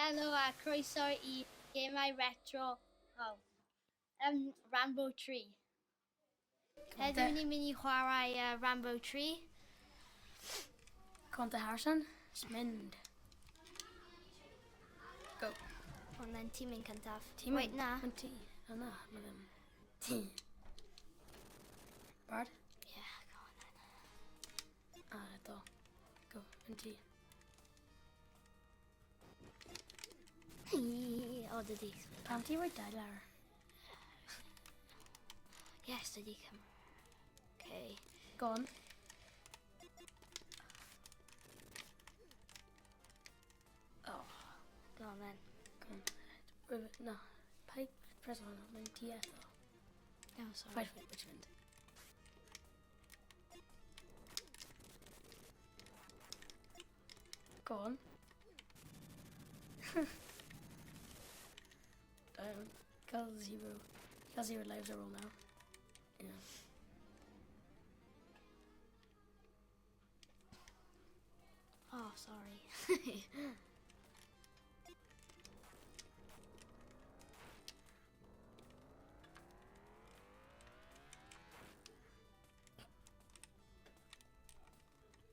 Helo a croeso i Gemau Retro oh, Rambo 3. Heddiw ni'n mynd i chwarae Rambo 3. Conte Harrison, just mynd. Go. Ond then ti'n mynd cyntaf. Ti'n Wait, na. Mae'n ti. O na, mae ddim. Ti. Barod? Yeah, go on then. A, do. Go, yn ti. O, dydi. Pam ti roi dau lawr? Yes, dydi. Come. Okay. Go on. Oh. Go on then. Go on. Rivet, na. Paid press on, mae'n ti eto. No, sorry. Fight for which fynd. Go on. Cael zero. Cael zero lives ar ôl now. Yeah. Oh, sorry.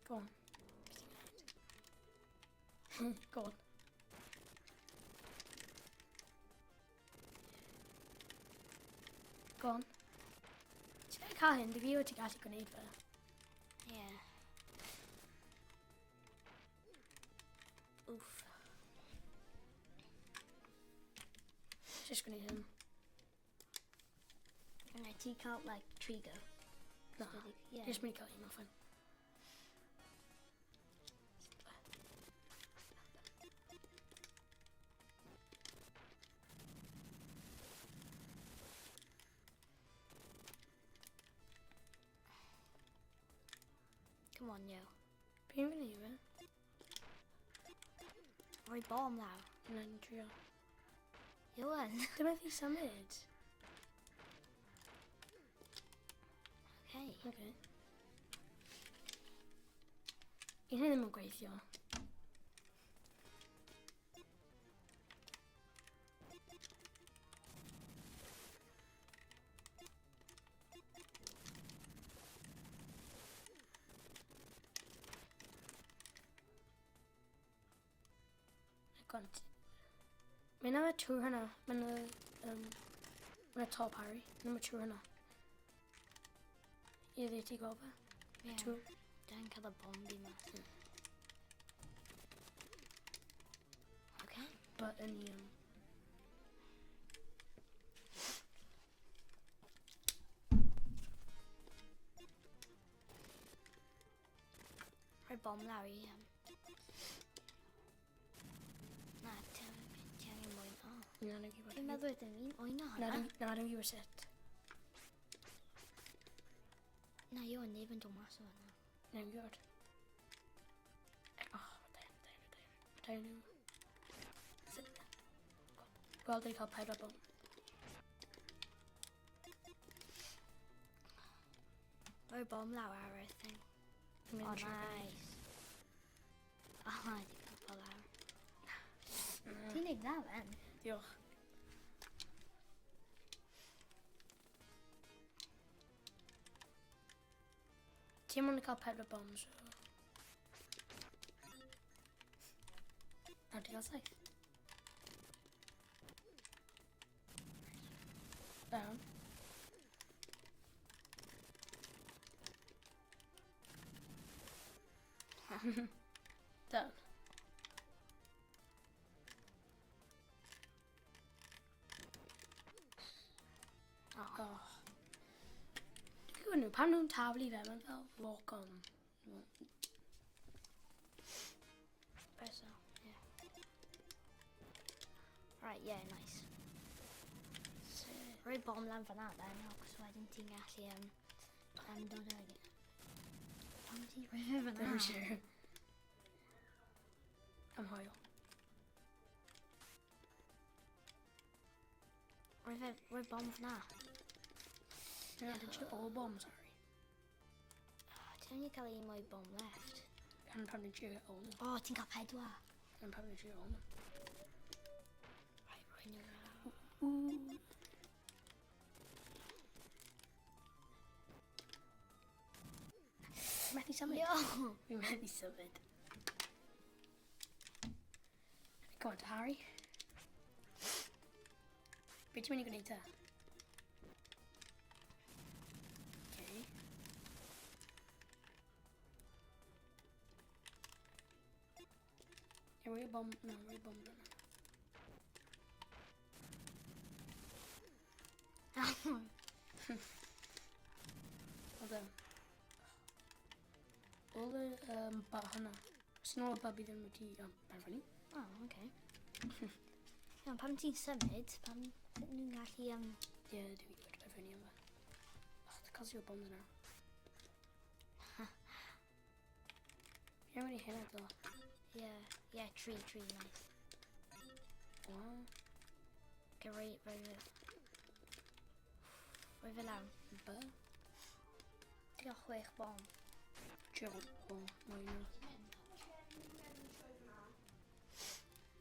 Go on. Go on. Go on. Ti'n cael hyn, dwi wedi gallu gwneud fe. Yeah. Oof. Just gwneud hyn. Right, ti cael, like, tri go. Na. Yeah. Just mynd i cael un off. Come on, yo. Fi'n mynd i fe? Rhoi bom lawr. Yna'n trio. Iwan. Dyma fi symud. Okay. Okay. Un hyn ddim yn gweithio. Gont. Mae'n yna tŵr hynna. Mae'n yna... Mae'n yna top Harry. Mae'n yna tŵr hynna. Ie, ddi ti gweld fe? Yeah. Tŵr. Dwi'n cael y bomb i ma. Okay. But yn i... Rhoi bom lawr i... Na, ti angen mwy. O. Na, dwi'n gwybod. Dwi'n meddwl ydyn ni'n oen o Na, hwnna. na, dwi'n gwybod sut. Na, yw, neb yn dod mas o hwnna. Na, dwi'n gwybod. Oh, mae dau, dau, dau, dau nhw. Sut? Gweld dwi'n cael pedwar bom. Rhoi bom lawr ar y thing. Dwi'n Oh, mynd i trio. nice. Oh, na, di cael bom lawr. Ti'n neud dda, Ben. Diolch. Ti'n mynd i cael pedwar bom, so... Na, ti'n cael saith. Down. Down. Oh. Oh. Dwi'n gwybod nhw, pam nhw'n taflu fe, mae'n fel lock on. Press O, yeah. Right, yeah, nice. Rhoi bom lan fan'na then, achos wedyn ti'n gallu dod ag... Pam ti rhoi fe fan'na? Ddim siŵr. Am hwyl. Rhoi fe, rhoi bom fan'na. Na, dwi'n siŵr all bomb, sorry. Oh, ti'n only cael un mwy bom left. Yn pam dwi'n siŵr all. Oh, ti'n cael pedwar. Yn pam dwi'n siŵr all. Ooh. Methu symud. Yo! Fi'n methu symud. Go on, Harry. Be ti'n mynd i gwneud ta? Okay. Yeah, rhoi y bom... No, rhoi y bom yna. Oedd e. Oedd y um, ba hwnna. Os yn ôl y babi ddim wedi penderfynu. Oh, okay. Iawn, pam ti'n symud, pam sut nhw'n gallu... Ie, yeah, dwi'n gwybod penderfynu am fe. Oh, the cael zero bombs now. Fi'n mynd i hynna do. Yeah, tree, nice. Wow. Okay, rhoi fe lawr. Ba. Ti'n cael 6 bom. Trio bom, mwy nhw.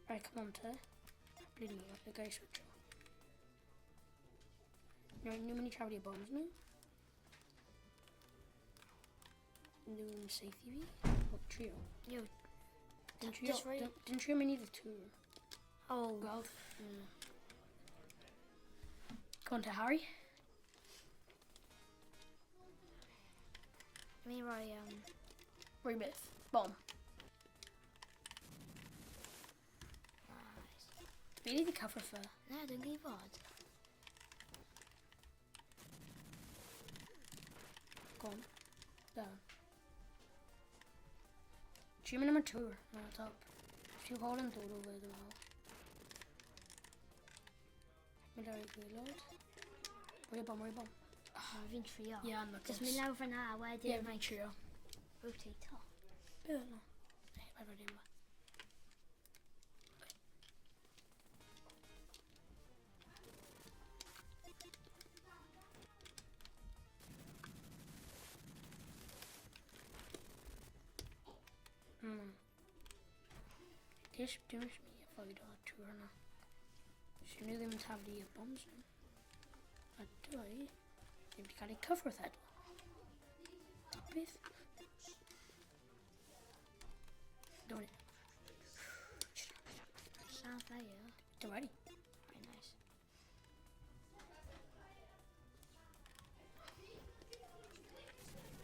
Right, come on te. Ble ni? Y gai switcho. Nhw'n mynd i trafod i bombs nhw. Nhw'n saethu fi. Wel, trio. Yo, Dyn trio, just rhoi- dyn trio mynd i the tŵr. Oh, Gweld. Come on te, Harry. let me rhoi... Rhoi beth. Bom. Nice. Fi wedi cyffwrdd fe. Na, dwi'n gwybod. Go on. Down. Trio mynd am y tŵr. Na, top. Ti'n gweld yn dod o fe, dwi'n meddwl. Mynd ar ei gwaelod. Rhoi y bom, rhoi y bom. Oh, fi'n trio. Ie, yeah, Just mynd lawr fyna a wedyn Ie, fi'n like, trio. rotate off. Beth yna? Ei, mae'n rhaid yma. Dim eisiau mi avoid o'r tŵr yna. So nhw ddim yn taflu y bombs nhw. A dwi ddim wedi cael ei cyffwrdd eto. Beth? Don't it. Lladd fe, ie. Don't worry. Very nice.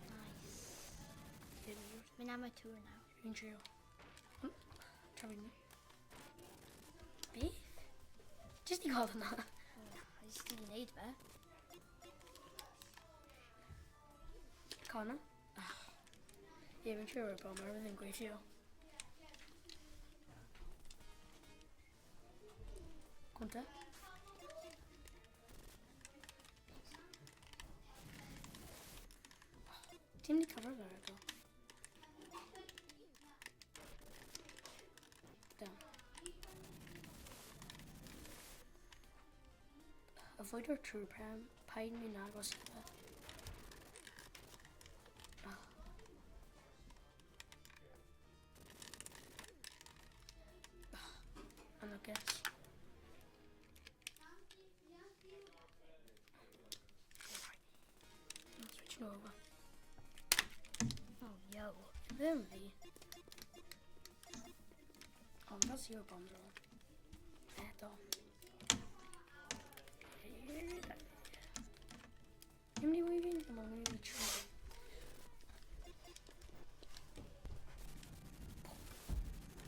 Nice. Mynd am y tŵr nawr. Fi'n trio. Trafod nhw. Beth? Just i gweld hwnna. Oh, a jyst i wneud fe. Cael hwnna. Ie, fi'n trio rhoi bom, ar ddim gweithio. Gwnt e? Ti'n mynd i cyfrif ar eto? Da. Avoid o'r true pram, paid mynd agos i fe. Oh. Oh, anlwcus. Right. Switch nhw over. Oh, yo. Ddim fi. Oh, mae'n zero bombs ar ôl. Eto. Ddim di weaving? Ddim yn mynd i trio.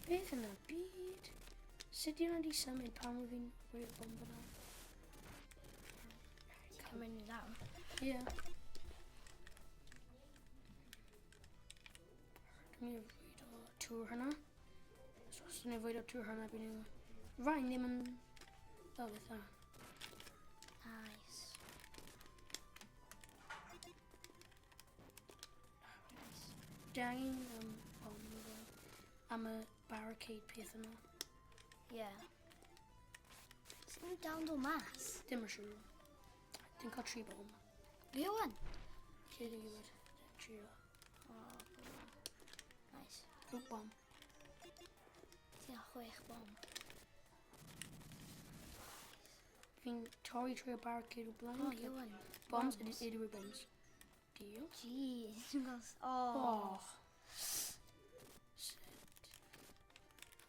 Beth yn y byd? Sut di hwnna di symud pan wyf fi'n rhoi'r bomb yna? Ti'n cymryd nhw lawr. Ie. Dwi'n mynd i avoid o tŵr hynna. So os dwi'n avoid o tŵr hynna, bydd nhw... Rhain ddim yn... Fel beth yna. Nice. Nice. Dwi angen bomb efo am y barricade peth yna. Yeah. Sut nhw dal yn dod mas? Dim yn siŵr. Dwi'n cael tri bomb. Fi o'n? Lle dwi'n gwybod? Trio. Oh, nice. O, bomb. Ti'n cael 6 bom. Fi'n torri trwy y barricade o blaen. Oh, Iwan. Bombs, ydy ydy yw bombs. Diolch. Jeez, dwi'n gweld... Oh. Oh. Shit.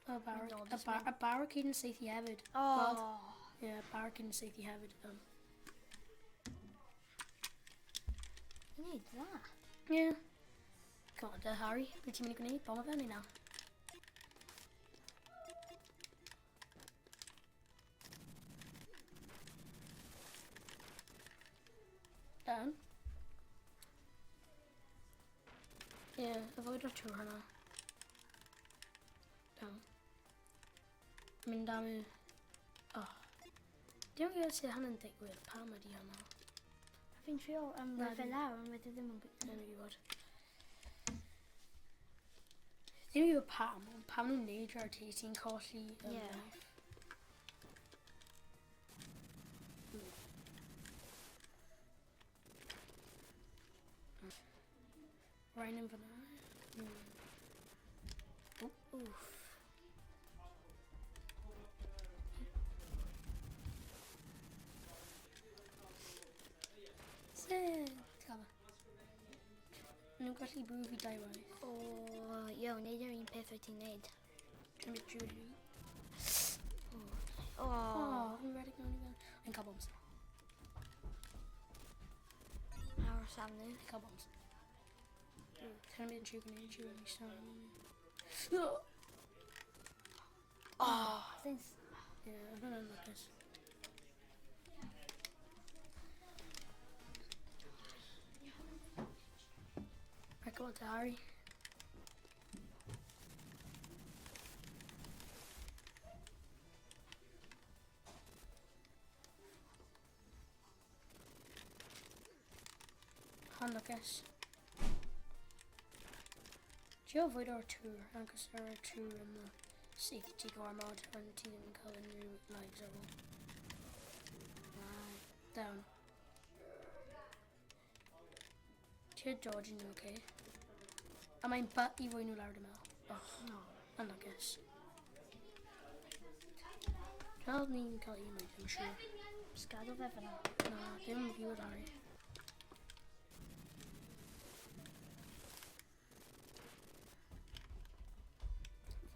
Y, bar y, bar y barricade yn seithi hefyd. Oh. Ie, yeah, barricade yn seithi hefyd. You need that. Yeah. Come on, Harry. Beth ti'n mynd i gwneud? Bomb o fe neu na? Dan. Ie, yeah, avoid o'r tŵr hwnna. Dan. Mynd am y... Oh. Dim yn gwybod sut hynny'n digwydd, pam ydi hwnna? A fi'n trio rhoi fe lawr, ond wedi ddim yn Ddim yn gwybod. Ddim yn gwybod pam, ond pam nhw'n neud ar ti, ti'n colli yeah. Life. Rhain yn fyna. Oof. Sut? Ti'n Nhw'n gallu bwrw fi dau waith. O, yo, neud yr un peth wyt ti'n neud. Dwi'n mynd drwy. Oh. Oh, fi'n redeg mewn i fewn. Fi'n cael bombs. Aros am nhw. Fi'n cael bombs. Dwi'n mynd drwy gwneud drwy yn Oh. Since... Yeah, I'm gonna lwcus. Right, come on to Harry. Han lwcus. Ti'n avoid o'r tŵr, agos ar y tŵr yma. Safety gormod, ond ti ddim yn cael unrhyw lives ar ôl. Right. Down. Ti'n dodge nhw, okay? A mae'n butt i fwy nhw lawr, dwi'n meddwl. Oh, No. Unluckus. Dwi'n meddwl ni'n cael un mwy, I'm sure. Just gadw fe fyna. Na, ddim yn gwybod, Harry.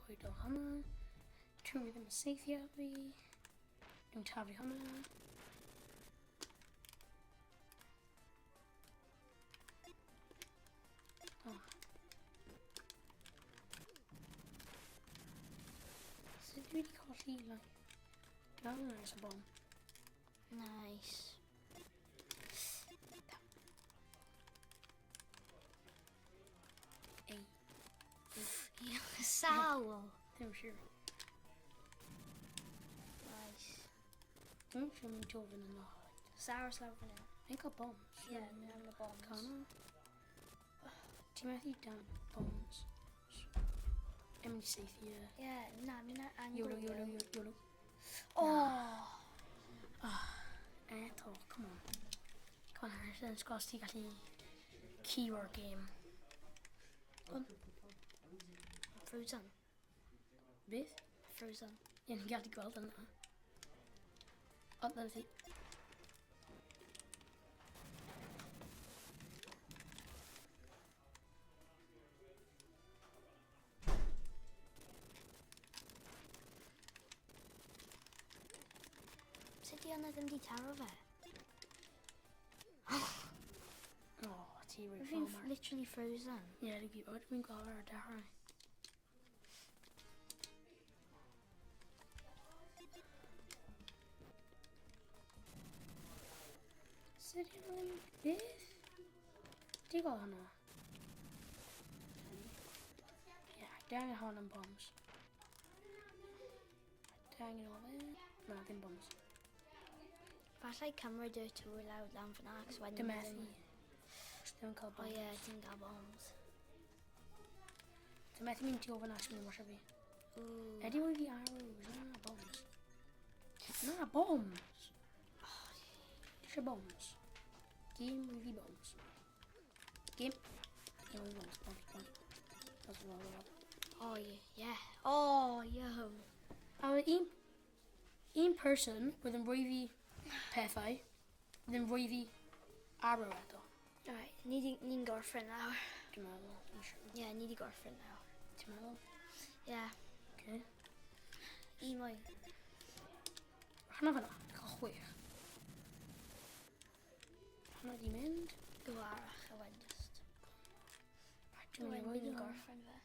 Fwyd o hwnna. Dwi'n ddim yn seithi ar fi. Dwi'n taflu hwnna. Oh. Sut dwi wedi colli, like... Dwi'n meddwl ers y bom. Nice. Ei, Sawl. ddim siŵr. Nice. Dwi'n siŵr mynd i ofyn yn oed. Saros lawr fyna. Fi'n cael bombs. Ie, mynd am y bombs. Cana. Ti'n methu dan bombs. Yn mynd i seithi e. Ie, na, mynd ar angle. YOLO, YOLO, YOLO, YOLO. Oh! Eto, come on. Come on, Harrison, sgos ti gallu curo'r game. Frozen. Beth? Frozen. Ie, ni'n gallu gweld yna. O, dyna ti. Sut di hwnna ddim di taro fe? O, ti rwy'n Fi'n ffordd. literally frozen. Ie, dwi'n gwybod, dwi'n gweld ar y dechrau. Sut i ddim... Beth? Ti'n gweld hwnna? Ie, di angen hwn yn bombs. Di angen o fe. Na, ddim bombs. Falle cymryd y tŵr lawr lan fyna, cos wedyn... Dim methu. Ddim yn cael O bombs. ie, ti'n cael bombs. Dim methu mynd tu o fyna sy'n mynd wasio fi. Ooh. Ydy wedi fi arrows? Na, bombs. Na, bombs! Eisiau bombs. Game with bombs. Game. Game with bombs. Bombs, bombs. Bombs, bombs, bombs. Oh, yeah. Oh, yo. A un person oedd yn rhoi fi pethau. Ddim rhoi fi arrow eto. Alright, ni'n ni gorffen nawr. Dwi'n meddwl. Dwi'n siŵr. Ie, yeah, ni di gorffen nawr. Ti'n meddwl? Ie, yeah, Okay. un mwy. Rhanna fyna. Dwi'n cael chwech. Hwnna di mynd. Go arach a wedyn just. Right, Dwi'n Dwi'n mynd i roi mynd i hwnna. gorffen fe.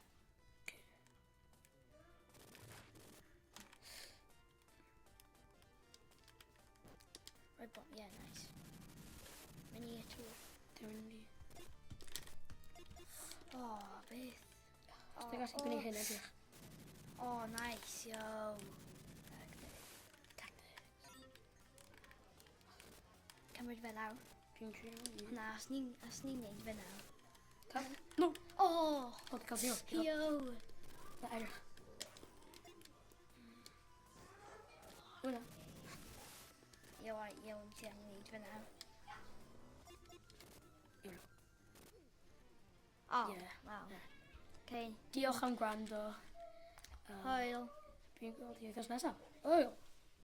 Right bomb, yeah, nice. Mynd i y tŵr. Dwi'n mynd i... Oh, beth. Os ti'n gallu gwneud hyn edrych. Oh, nice, yo. Tactics. Tactics. Cymryd fe lawr. Dwi'n trio. Na, os ni'n os ni'n neud fe nawr. Cael. No! Oh, O, dwi'n cael zero. Dwi'n cael- yo. Na, edrych. Hwna. Yo, yo, ti angen neud fe nawr. Yo. Oh, Yeah. wow. Okay, Diolch am gwrando. hwyl. Dwi'n gweld chi wythnos nesaf. Hwyl!